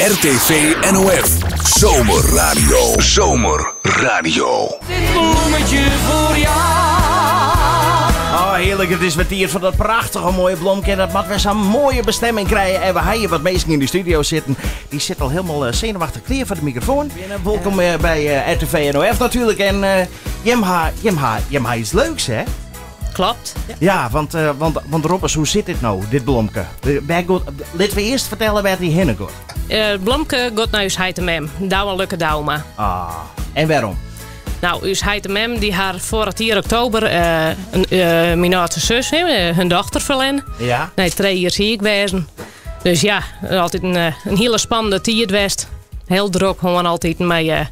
RTV NOF Zomerradio. Zomerradio. Dit bloemetje voor jou. Oh, heerlijk. Het is weer tijd voor dat prachtige mooie blomke. En dat moet weer zo'n mooie bestemming krijgen. En we hebben hier wat mensen in de studio zitten. Die zitten al helemaal zenuwachtig klaar voor de microfoon. Welkom bij RTV NOF natuurlijk. En Jemha, Jemha, Jemha iets leuks, hè? Klopt. Ja, want Robbers, hoe zit dit nou, dit blomke? Laten we eerst vertellen waar die heen gaat. Het blomke gaat naar uw heit mem. Douwe Lukke Douma. Ah, en waarom? Nou, uw heit mem die haar vorig jaar oktober mijn oudste zus, hè, hun dochter verlen. Ja. Nee, 2 jaar zie ik wezen. Dus ja, altijd een hele spannende tijd geweest. Heel druk gewoon altijd met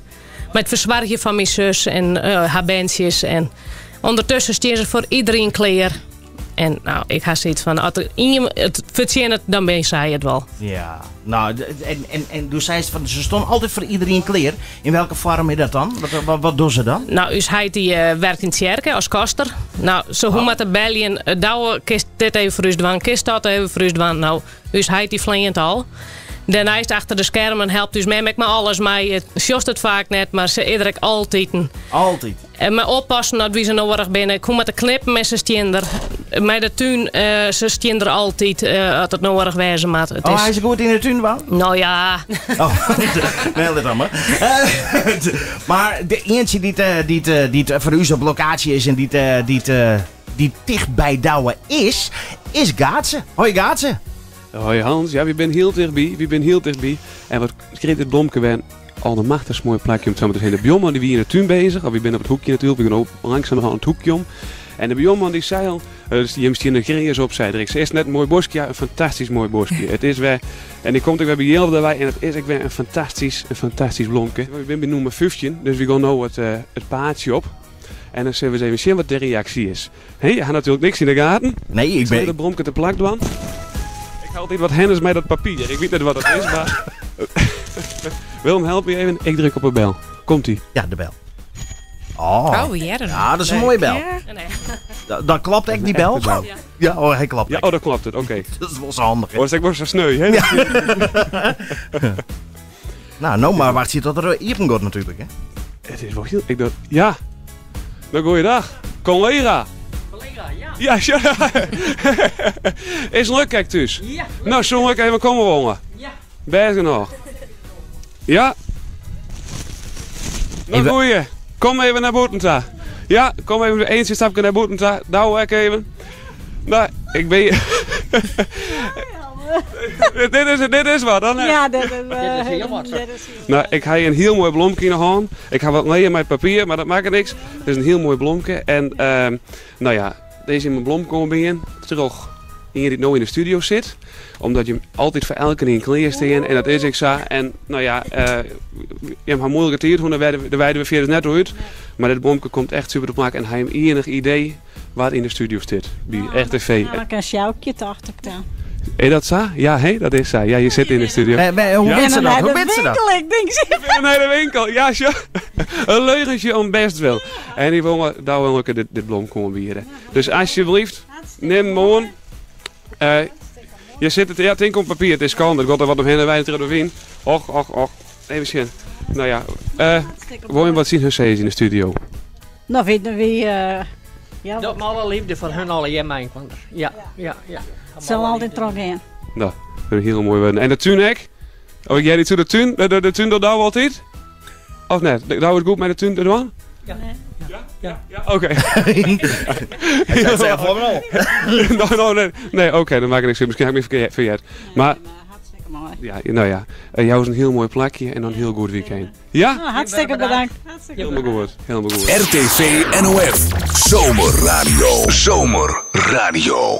het verzorgen van mijn zus en haar bandjes. En ondertussen staan ze voor iedereen klaar. En nou, ik ga zoiets van, als er iemand het verzint, dan ben zij het wel. Ja, nou, en toen zei ze van, ze stonden altijd voor iedereen klaar. In welke vorm is dat dan? Wat doen ze dan? Nou, us heit die werkt in het kerk als koster. Nou, zo hoe met de bellen, douwe, kist dit even voor us dwan, kist dat even voor us dwan. Nou, us heit die vleent al. Daarnaast achter de schermen helpt dus mij met me alles mee. Het sjost het vaak net, maar ze iedereen altijd. Altijd. En me oppassen dat wie ze nodig binnen. Ik kom met de knippen met zijn stinder. Met de tuin, ze stinder altijd, als het nodig wezen moet. Het Oh, is hij is goed in de tuin wel? Nou ja. Oh, nee, dat dan maar. Maar de eentje die het voor u op locatie is en die dicht bij Douwe is, is Gaatse. Hoi Gaatse. Hoi Hans, ja, we zijn heel dichtbij. We zijn heel dichtbij. En wat kreeg het blomke ben al de machtig mooie plekje om het zo maar te zeggen. De buurman die wie in de tuin bezig, of we zijn op het hoekje natuurlijk, we gaan ook langzaam aan het hoekje om. En de buurman die zei al, dus die heeft de greers op, zei er. Ze is net een mooi bosje, ja, een fantastisch mooi bosje. Het is weer, en die komt ook weer bij Jelbe daarbij en het is ook weer een fantastisch blomke. We zijn bij nummer 15, dus we gaan nou het paadje op. En dan zullen we eens even zien wat de reactie is. Hé, je had natuurlijk niks in de gaten. Nee, ik Zal ben de blomke te plak doen? Ik ga altijd wat hennis met dat papier. Ik weet niet wat dat is, maar... Willem, help me even. Ik druk op een bel. Komt-ie. Ja, de bel. Oh. Oh, ja, dat is Ja, dat is een leuk. mooie bel. Ja. Nee. Dan klopt echt die bel? Echte bel. Ja, oh, hij klopt Ja, echt. oh, dat klopt het. Oké. Dat is wel zo handig, hè? Oh, dat is echt wel zo sneu, hè? Ja. Nou, nou maar wacht je tot er iepen gaat natuurlijk, hè? Het is wel heel... Ik dacht, ja. Nou, goeiedag. Collega. Collega, ja. Ja, ja. Is leuk, kijk thuis. Ja. Nou, zo leuk even komen wonen. Ja. Best genoeg. Ja. Nou, Even- goeie. Kom even naar Boetenta. Ja, kom even eentje stapje naar Boetenta. Nou, ik even. Nou, ik ben... Dit is wat dan, hè? Ja, dit is Dit is heel wat. dit is heel Nou, wat. ik heb een heel mooi blomke in de hand. Ik ga wat leien met papier, maar dat maakt niks. Het is een heel mooi blomke. En nou ja, deze in mijn blom komen binnen. Terug hier die nou in de studio zit. Omdat je altijd voor elke in kleer staat. En dat is ik zo. En nou ja, je hebt een moeilijke tijd, want daar werden we verder net uit. Maar dit blomke komt echt super te maken. En hij heeft enig idee waar in de studio zit. Bij Oh, RTV. Nou, ik een sjouwtje, dacht ik dan. Is dat zo? Ja, hé, dat is zo. Ja, je zit in de studio. Nee, maar hoe Ja. weet ze En dat? dan Hoe naar de weet ze dat? winkel, ik denk ze. Ik ben naar de winkel, ja, ja. Een leugentje om best wel. En die willen daar wil ik dit blom komen bieden. Dus alsjeblieft, neem hem aan. Je zit het, ja, het inkomt papier, het is kan. Er gaat er wat omheen en wij terug of in. Och, och, och. Even zien. Nou ja, wil je wat zien hun in de studio? Nou, vinden we, ja, Dat met alle liefde voor hun alle jemmen. Ja, ja, ja. Het zal altijd terug gaan. Nou, dat is heel mooi worden. En de tuin, Of jij niet toe de tuin? De tuin dat nou altijd? Of net? Nou het goed met de tuin erdoor? Ja. Nee. Ja? Ja, ja, oké. Hij zei het zelf al. Nou, nou, nee, nee, oké, dan maak ik niks uit. Misschien heb ik me verkeerd. Maar, Nee, maar hartstikke mooi. ja, nou ja, jou is een heel mooi plakje en dan een heel goed weekend. Ja? Nou, hartstikke bedankt. Hartstikke Helemaal goed, helemaal goed. RTV NOF. Zomerradio. Zomerradio.